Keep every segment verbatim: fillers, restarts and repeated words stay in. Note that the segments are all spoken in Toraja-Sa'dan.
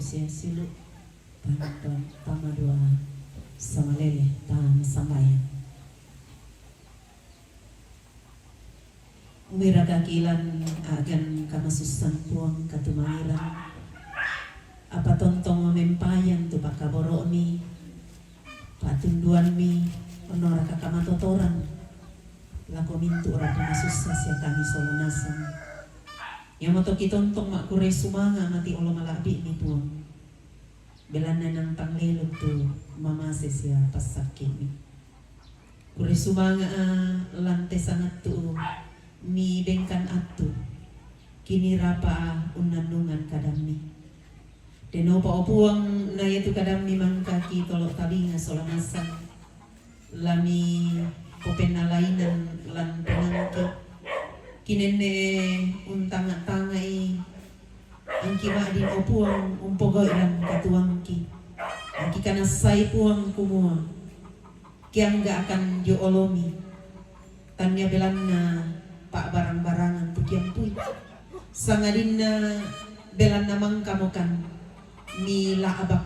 Sia silu, tama doa, samalele, tama sambayang. Umiraka kilan agan kamasussan Puang katumangiran. Apa tontong mempayan tu pakaboro'mi, patunduanmi, onoraka kamatotoran lako mintu' rapu masussa sia kami sola nasang. Iamoto kitontong ma'kurre sumanga' mati olo mala'bi'mi Puang. Belanna nantang lelong tu mamase sia passakke'mi. Kurre sumanga'a lan te sangattu mi bengkan attu, kinirapa'a unnannungan kadammi. Denopa o Puang na iatu kadammi mangkaki tolo talinga sola nasang, lami popennalainan lan pengangki. Kinenne untanga-tangai, angki ma'din o Puang umpogau'i lan katuoangki. Angki kanassai Puang kumua, keangga akan dio olomi, tannia belanna pa'barang-barangan tu kiampui, sangadinna belanna mangkamokan mila'bak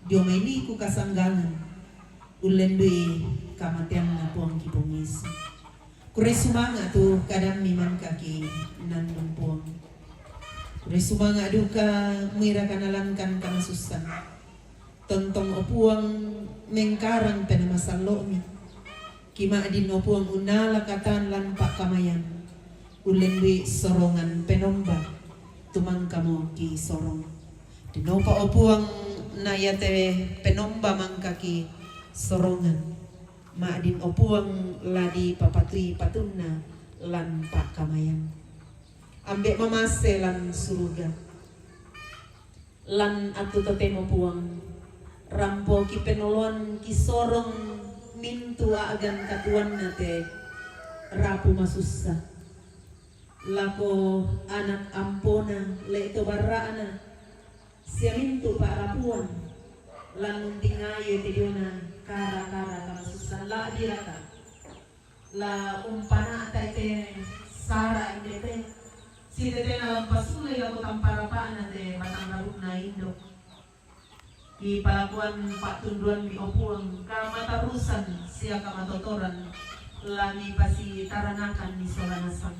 dio mai liku kasanggangan, ullendu'i kamateanna Puangki Puang Yesu. Kurre sumanga' tu kadammi mangkaki nannung Puang. Kurre sumanga' duka muiraka nalankan kamasussan. Tontong o Puang mengkarang penamasallo'mi. Kima'din o Puang unnala katan lan pa'kamayan, ullendu'i sorongan penomba tu mangkamo kisorong. Denopa o Puang na iate penomba mangkaki sorongan, ma'din o Puang la dipapatui patunna lan pa'kamayan. Ambe' mamase lan suruga, lan attu totemo Puang, rampo kipenoloan kisorong mintu' a'gan katuoanna te rapu masussa. Lako anak ampona, le'to barra'na, sia mintu' pa'rapuan, lan untingayo te diona kara-kara kamasussan la'biraka. La umpana'ta te sara' inde te, sitetena lampasulei lako tamparapa'na te batang rabu'na indo'. Kipalakuan pa'tunduammi, o Puang, kamatarusan sia kamatotoran, la mipasitaranakanni sola nasang.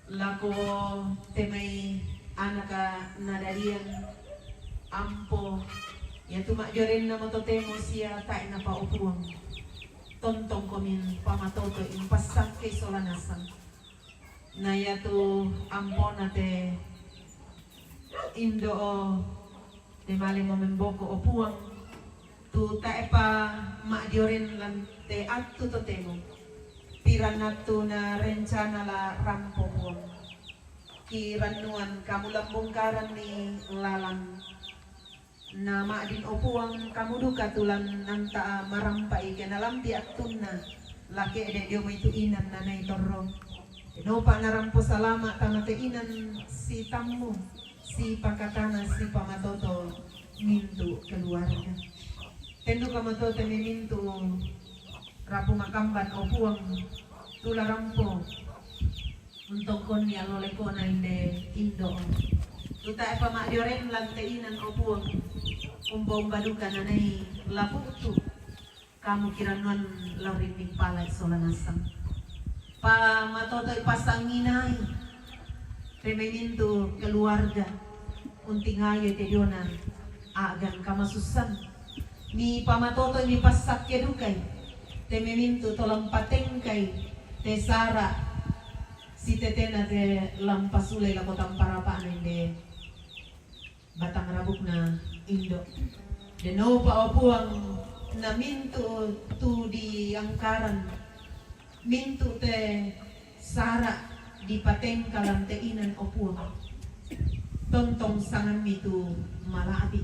Lako te mai anaka nadadian, ampo, iatu ma'diorenna mo totemo sia tae' napa, o Puang. Tontongkomi pamatoto'i, umpassakkei sola nasang. Na iatu ampona te indo', te malemo memboko, o Puang, tu tae'pa ma'dioren lan te attu totemo, piranna attu na rencana la rampo, Puang. Kirannuan kamu lambongkaranni lalan. Na ma'din, o Puang, kamu duka tu lan anta' marampa'i, ke nalambi' attunna la ke'de' dio mai tu inan nanai torro. Denopa narampo salama' tama te inan sitammu, sipakatana, sipamatoto mintu' keluarga. Ten duka mato te mintu' rapu makamban, o Puang, tu la rampo untongkonni allo leko'na inde indo'. Tu tae'pa ma'dioren lan te inan, o Puang, umba-umba duka nanai la bu'tu. Kamu kirannuan la rinni palae sola nasang. Pamatoto'i, pasanginai te mai mintu' keluarga, untingayo te diona a'gan kamasussan. Mipamatoto'i, mipassakke dukai te mai mintu' to la umpatengkai te sara' sitetena te la umpasulei lako tamparapa'na inde batang rabu'na indo'. Denopa, o Puang, na mintu' tu diangkaran, mintu' te sara' dipatengka lan te inan, o Puang. Tontong sangammi tu mala'bi'.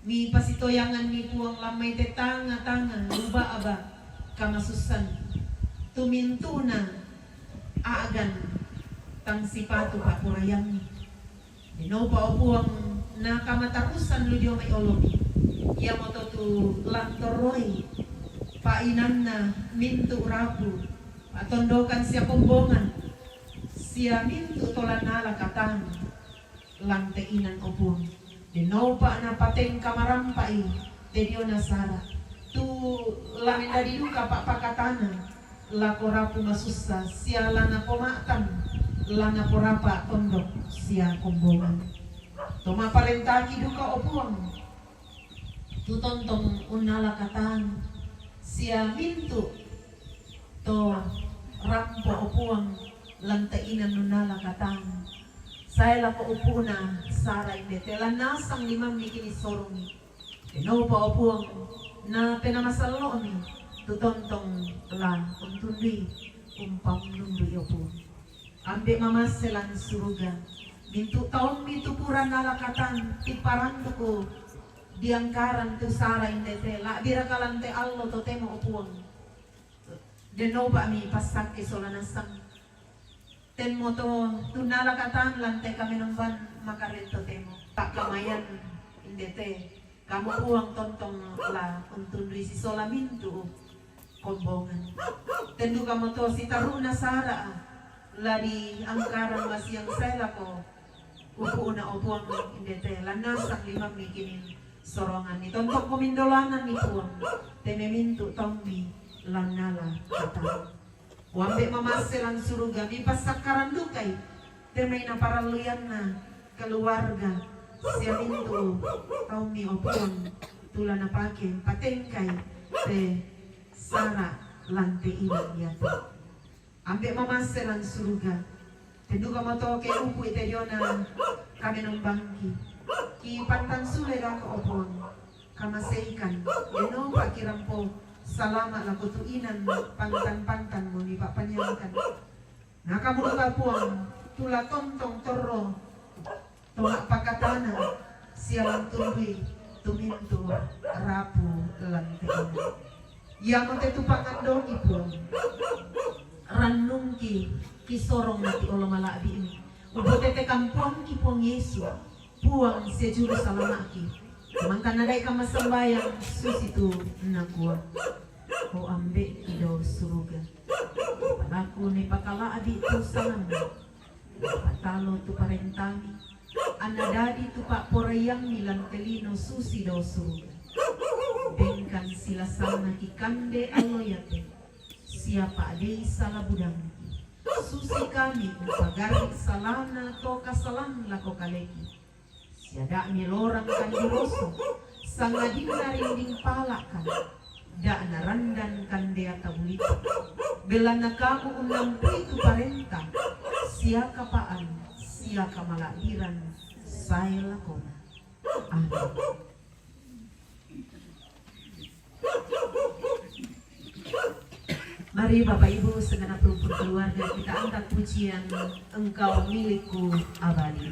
Mipasitoyanganni, Puang, lan mai te tanga-tanga, muba'ba kamasussan, tu mintu'na a'gan tang sipatu pa'poraiammi. Denopa, o Puang, na kamatarusan lu dio mai olomi, iamoto tu lan torroi pa'inanna mintu' rapu, pa'tondokan sia kombongan, sia mintu' to la nala katan. Lan te inan, o Puang, de nopa napatengka marampa'i te dio nasara, tu la mendadi duka pa pakatana lako rapu masussa sia la napoma'tan, la naporapa tondok sia kombongan. To maparentaki duka, o Puang, tu tontong unnala katang sia mintu' to rampo, o Puang, lan te inan unnala katang sae lako upu'na Sara inde te, la nasang limammi kini sorongi. De nopa, o Puang, na penamasallo'mi tu tontong la untundui umpamundundui, o Puang. Ambe' mamasse lan suruga, mintu' taummi tu pura nala katang tiparanduku diangkaran tu Sara inde te, la'biraka lan te allo totemo, o Puang, de nopa mipassakke sola nasang. Temmo to tu nala katang lan te kamenomban makarento temo. Pa'kamayan inde te, Kamu, Puang, tontong la untundui sisola mintu' kombongan. Ten duka mo to sitaru'na Sara la diangkaran masiang sae lako upu'na, o Puang, inde te, la nasang limammi kini soronganni. Tontong komindolananni, Puang, te memintu' taummi lan nala katang. O Ambe' mamasse lan suruga, mipassakkaran dukai te mai naparalluianna keluarga sia mintu' taummi, o Puang, tu la napake patengkai te Sara lan te inan iate. Ambe' mamasse lan suruga, ten duka mo to ke upu'i te diona kamenombangki. Kipantan sule dako, o Puang, kamaseikan, de nopa kirampo salama' lako tu inan pantan-pantanmo mipa'paniangkan. Na Kamu duka, Puang, tu la tontong torro to ma'pakatana sia la untundui tu mintu' rapu lan te inan. Iamote tu pangandoi, Puang, rannungki kisorong mati' olo mala'bi'mi. Upotetekan Puangki, Puang Yesu, Puang sia Juru Salama'ki. Mantan nadai kammassambayang susitu nakua, O Ambe'ki dao suruga, palaku nipakala'bi' tu salammu, patalo tu parentami, anna dadi tu pa'poraiammi lan te lino susi dao suruga. Dengkan silasanna kikande allo iate, sia pa'dei sala budangki. Susi kami umpagarri' salana to kasalang lako kaleki. Sia da' mielorang kandiroso, sangadinna rinding pala'kan, da' narandan kandeata bulita. Belanna Kamu unnampui tu parenta, sia kapaan, sia kamala'biran sae lakona. Amin. Mari Bapak Ibu segenap rumpun keluarga kita angkat pujian Engkau Milikku Abadi.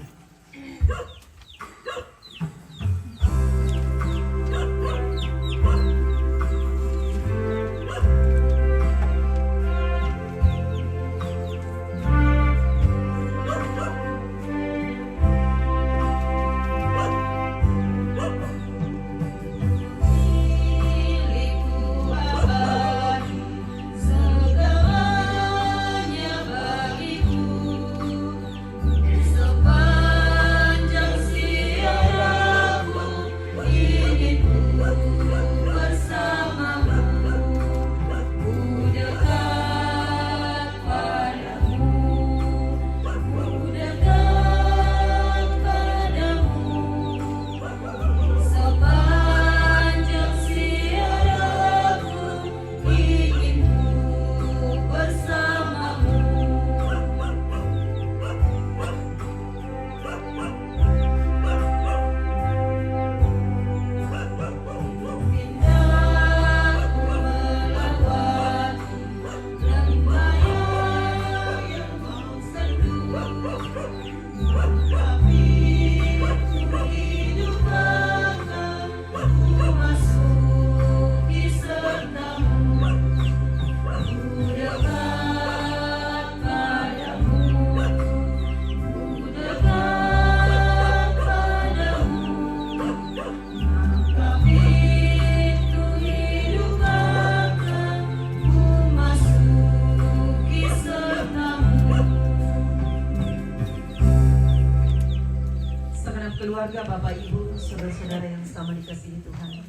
Keluarga, Bapak, Ibu, saudara-saudara yang sama dikasihi Tuhan,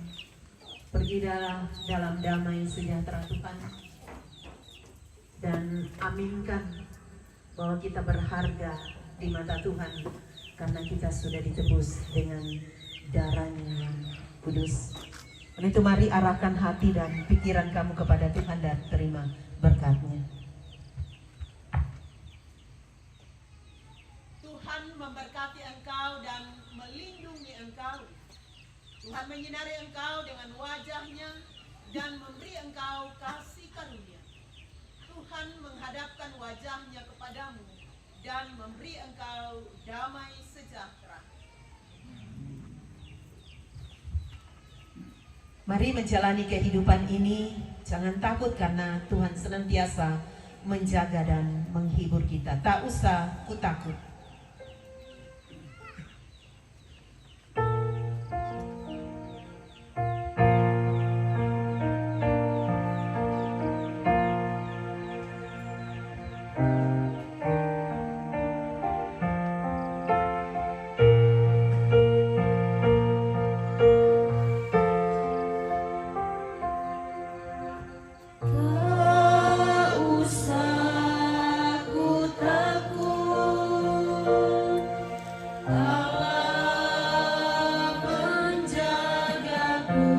pergilah dalam damai sejahtera Tuhan dan aminkan bahwa kita berharga di mata Tuhan karena kita sudah ditebus dengan darahnya yang kudus. Karena itu, mari arahkan hati dan pikiran kamu kepada Tuhan dan terima berkatnya. Tuhan memberkati engkau dan melindungi engkau. Tuhan menyinari engkau dengan wajahnya dan memberi engkau kasih karunia. Tuhan menghadapkan wajahnya kepadamu dan memberi engkau damai sejahtera. Mari menjalani kehidupan ini, jangan takut karena Tuhan senantiasa menjaga dan menghibur kita. Tak usah ku takut. Tak usah ku takut, Allah menjagaku.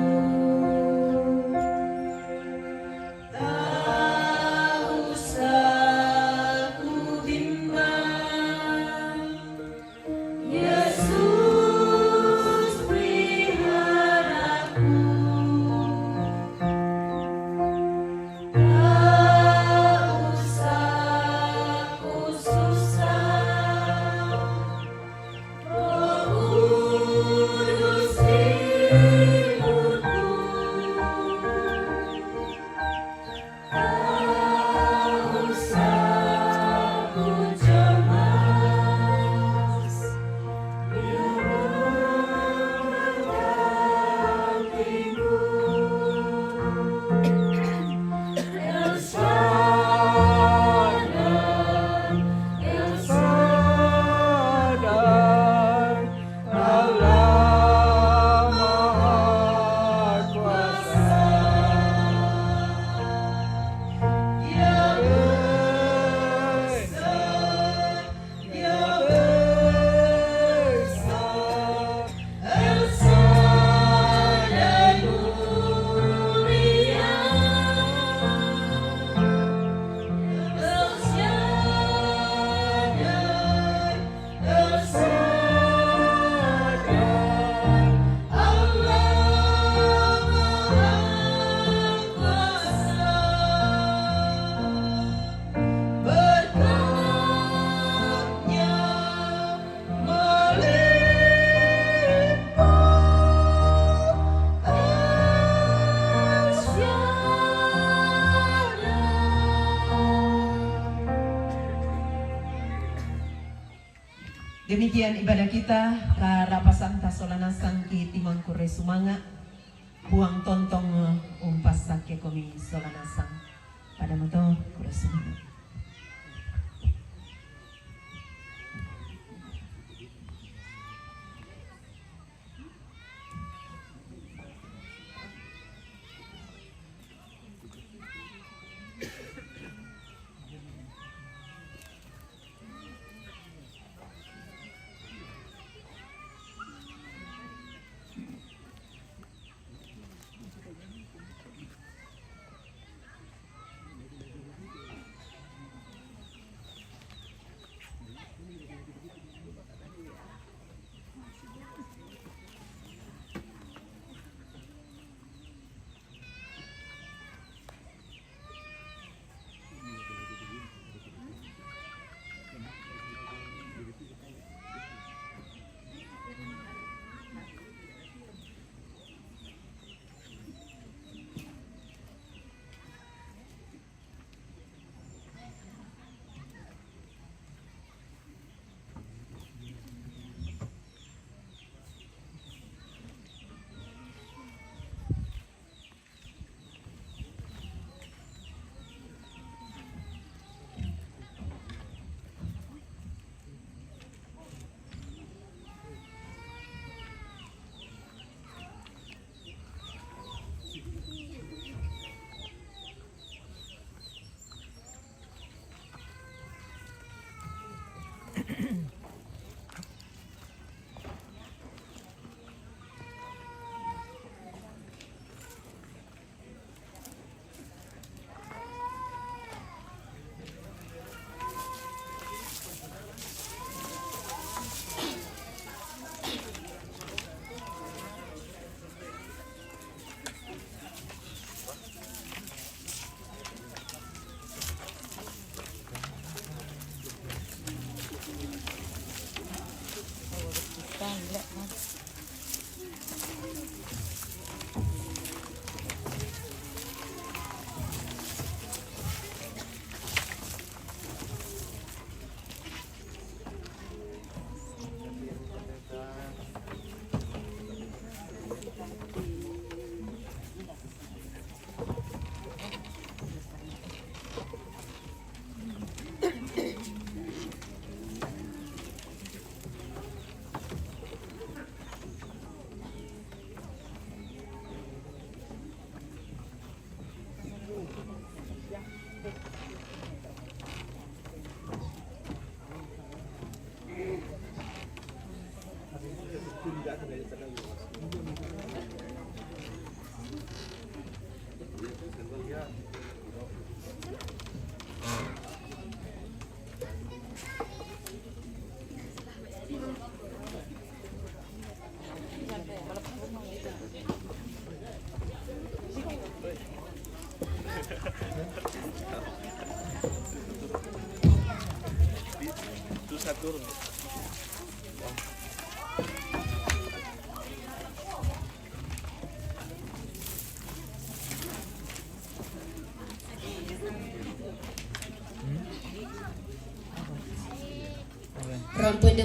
Tak usah ku bimbang, Yesus peliharaku. Tak usah ku susah, Roh Kudus hiburku. Allah Maha Kuasa. Ya besar, ya besar, El Shaddai mulia. El Shaddai, Demikian ibadah kita, karapasanta sola nasang ki timangku resumanga, huang tontong umpasake komi sola nasang. Pada mato ku resumanga. Rampoinde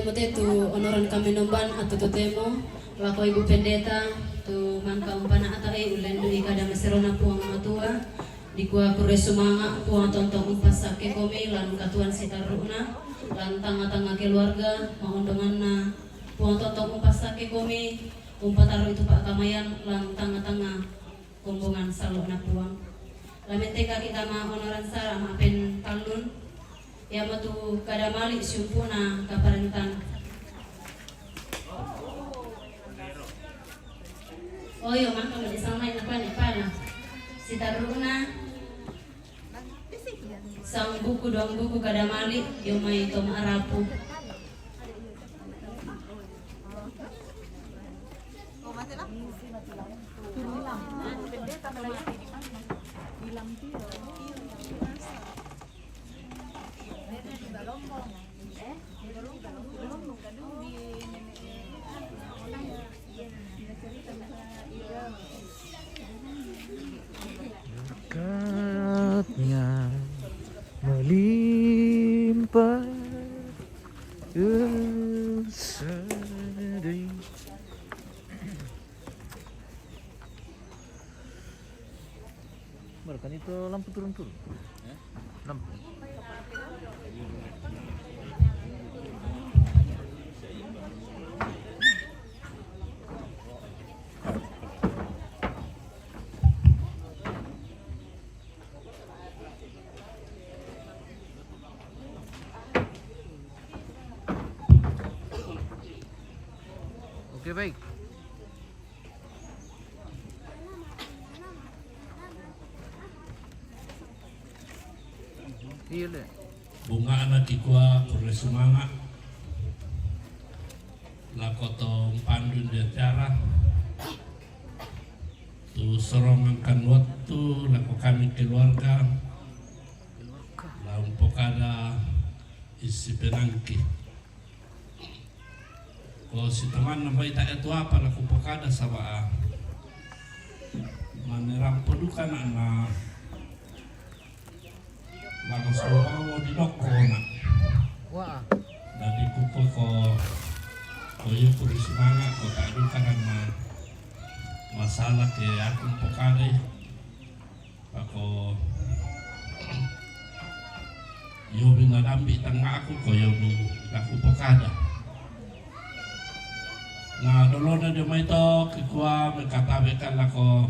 motete tu onoran kami nomban atu totemo, lako Ibu Pendeta, tu mangka umpana ata e ulendu i kada maserona Puang Matua, dikua kure sumanga Puang tontong umpasake komi lan katuan sitaruna, lan tanga-tanga keluarga, maondonganna, Puang tontong umpasake komi, umpataru itu pakamayan, lan tanga-tanga kombongan salo na Puang. Lamenteka kita ma onoran sara ma pen tallun, ia matu kada mali siumpuna kaparentan. Oyo, mangka mani sang mai na pane pala. Sitaruna, sang buku doang buku kada mali, yo mai tom arapu. Berkatnya melimpah tersadai. Baru kan itu lampu turun-turun. Lampu. Oke, baik. Iya, Le. Bungana kikua kure sumanga lako to mpandu di acara tu sorongan kan waktu lako kami keluarga la umpokada isi penangki. Ko si teman na baita etu apa laku pokada saba a. Mane rampo duka na na lama suara di dokko na. Wah. Dadi kuko ko ko iyo kuri sumanga ko tak duka na na masalah ke aku pokada. Ako yobi na dambi tangaku ko yobi laku pokada. Na dolona dio mai to kikua mekatabekan lako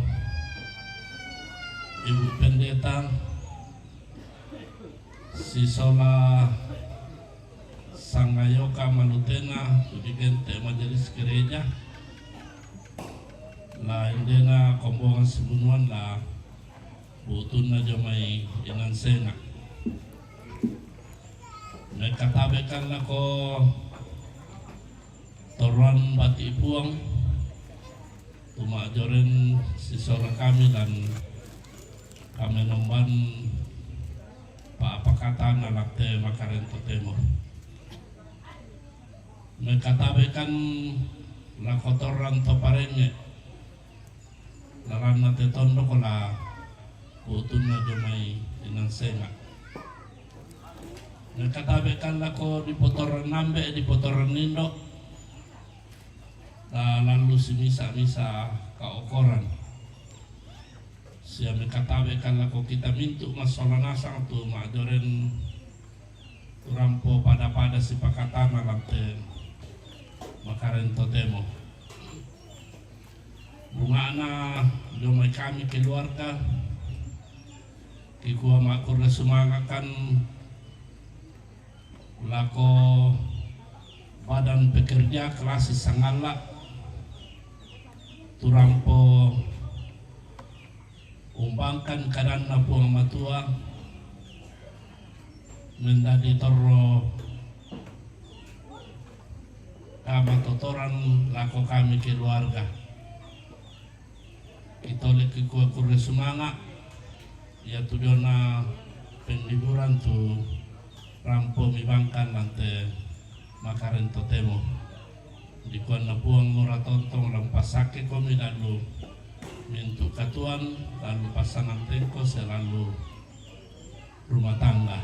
Ibu Pendeta si sola sangayoka malutena tu digente majelis gereja la indena kombongan sibunuan la butunna jo mai inansenga. Mekatabekan lako toruan bati puang tuma joren sisora kami dan kami nomban pa apakatana lakte makarento temo. Mekatabekan lako toruan to parenge. Lalanna te tondoko la butunna jo mai inansenga. Nakatabekan lako di potoran nambe di potoran nindo. La lalu si misa-misa kaokoran. Sia mekatabekan lako kita mintu masola nasang tu majoren Turampo pada-pada sipakatana lante makaren totemo. Bungana jomai kami keluarga kikua makurre sumangakan lako badan pekerja kelasi sangalla turampo umbangkan kadanna Puang Matua mendadi torro kamatotoran lako kami keluarga. Kitole kikua kurre sumanga ia tudona pengliburan tu rampo mibangkan lante Makarento temo. Dikuanna Puang mora tontong la umpasakke komi lalu mintu' katuoan, lalu passanantengko sia lalu rumah tangga.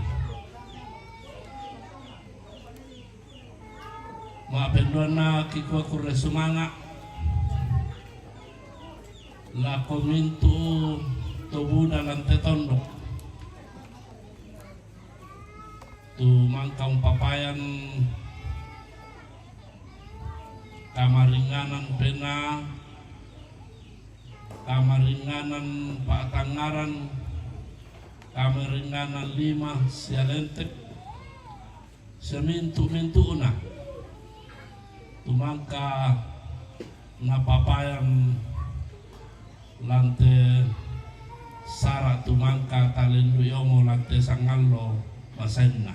Ma'penduanna kikua kurre sumanga' lako mintu' to buda lan te tondok. Tu mangka umpapayan kamaringnganan penaa, kamaringnganan pa'tangngaran, kamaringnganan lima sia lentek, sia mintu'-mintu'na. Tu mangka napapayan lan te sara' tu mangka talendu'i omo lan te sangallo masenna.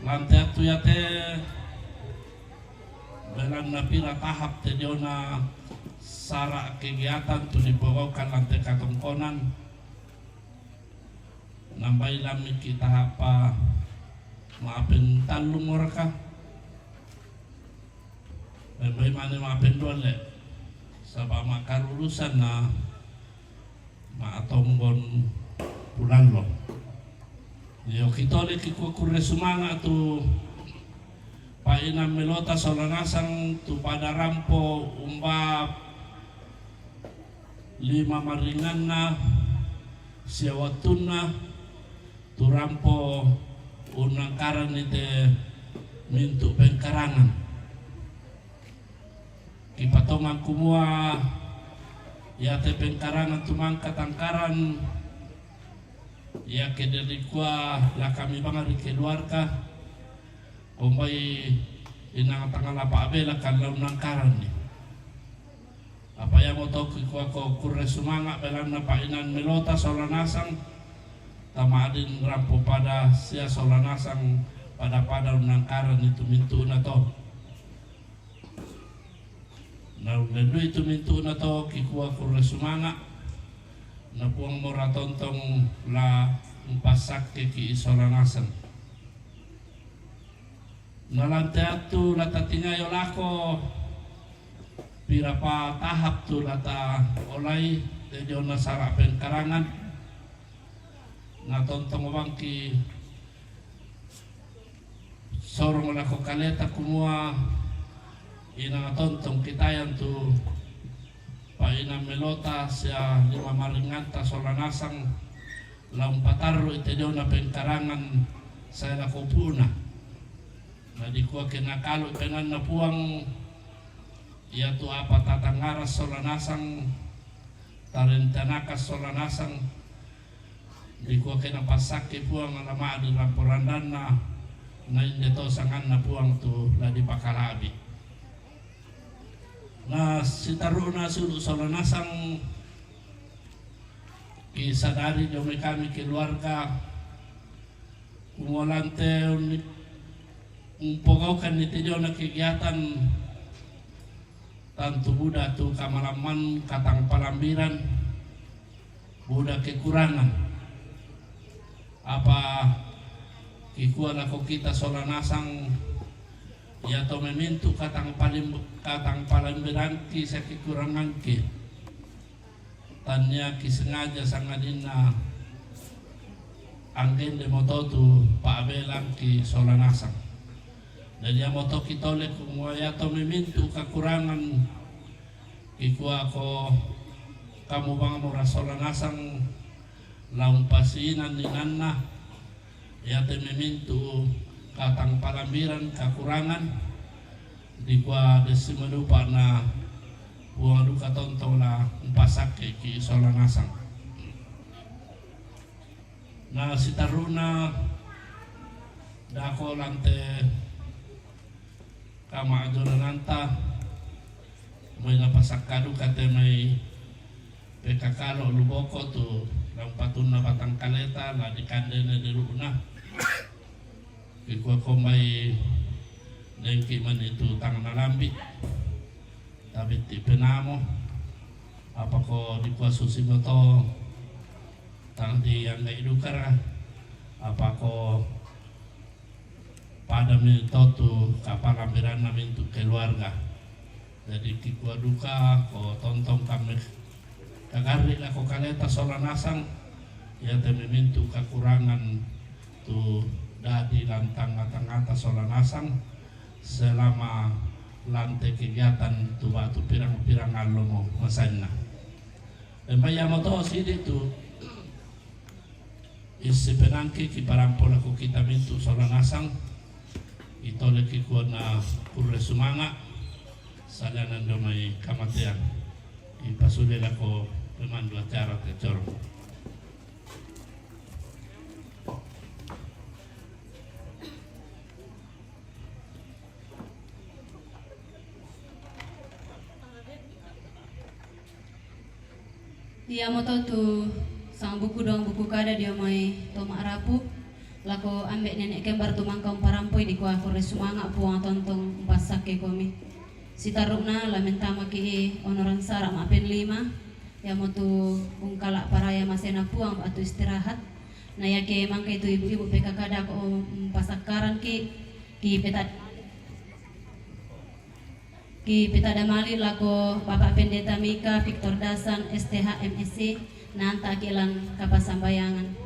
Lan te attu iate belanna pira tahap te diona sara' kegiatan tu dipogaukan lan te katongkonan. Nambai lammiki tahappa ma'pen tallung moraka. Nambai mane ma'pen dua le. Saba' ma'karurusan na ma'tombon pulallo. Io kitole kikua kurre sumanga' tu pa'inang melota sola nasang tu pada rampo umba lima maringnganna sia wattunna tu rampo unnangkaranni te mintu' pengkarangan. Kipatongang kumua iate pengkarangan tu mangka tangkaran, iake dikua la kami bang ri keluarga, kombai inang tangala pa'bela kan la unnangkaranni. Apa iamoto kikuako kurre sumanga' belanna pa'inang melota sola nasang, tama'din rampo pada sia sola nasang pada-pada unnangkaranni tu mintu'na to. Na ullendui tu mintu'na to kikua kurre sumanga', na Puang mora tontong la umpassakkeki sola nasang. Na lan te attu la tatingayo lako pirapa tahap tu la taolai te diona sara' pengkarangan. Na tontong bangki sorong lako kaleta kumua inang tontong kitayan tu pa'inang melota sia lima maringngatta sola nasang la umpatarru'i te diona pengkarangan sae lako upu'na. Na dikua ke nakalu' penaanna Puang, iatu apa tatangngarang sola nasang, tarencanakang sola nasang, dikua ke napassakke Puang la ma'din rampo randanna, na inde to sanganna Puang tu la dipakala'bi. Na sitarru'na siulu' sola nasang, kisadari dio mai kami keluarga, kumua lan te unni-, umpogaukanni te diona kegiatan, tantu buda tu kamalamman, katangpalambiran, buda kekurangan. Apa kikua lako kita sola nasang, iato memintu' katangpalim-, katangpalambiranki sia kekurangangki. Tanniaki sengaja sangadinna anggendemo to tu pa'belangki sola nasang. Jadi iamoto kitole kumua iato memintu' kakurangan, kikuako kamu bang mora sola nasang la umpasiinan inanna, iate memintu' katangpalambiran kakurangan, dikua dessi madupa na Puang duka tontong la umpasakkeki sola nasang. Na sitarru'na dako lan te kama'ajonananta, mai napasakka duka te mai P K K lo Luboko tu la umpatunna batang kaleta la dikandene diru'na. Kikua kombai dengki mani tu tang nalambi, tabitti penamo, apako dikua susi moto tang dianggai dukara, apako Pada mi totu kapala miranna mintu keluarga. Jadi kikua duka ko tontong kami kagarri lako kaleta sola nasang, iate mi mintu kakurangan tu dadi lantanga-tangata sola nasang selama lante kegiatan tu batu pirang-pirang allo mo masainna. Emma yamo to sidi tu Isi penangki kiparampo lako kita mintu sola nasang, itole kikuana kurre sumanga, saliana ndo mai kamatean, ipasule lako pemandu acara tecor. Iamoto tu sang buku doang buku kada dio mai to ma'rapu lako ambe' nenek kembar tu mangka umparampoi dikua, kurre sumanga' Puang tontong umpassakke komi. Sitarru'na la mentamaki' onoran sara' ma'pen lima, iamotu ungkala' paraya masena Puang ba'tu istirahat. Na iake mangkai tu ibu-ibu P K K dako umpasakkaranki', ki peta Kipetada mali lako Bapak Pendeta Mika Victor Dasan, S T H, M S C, naanta'ki' lan kapasambayangan.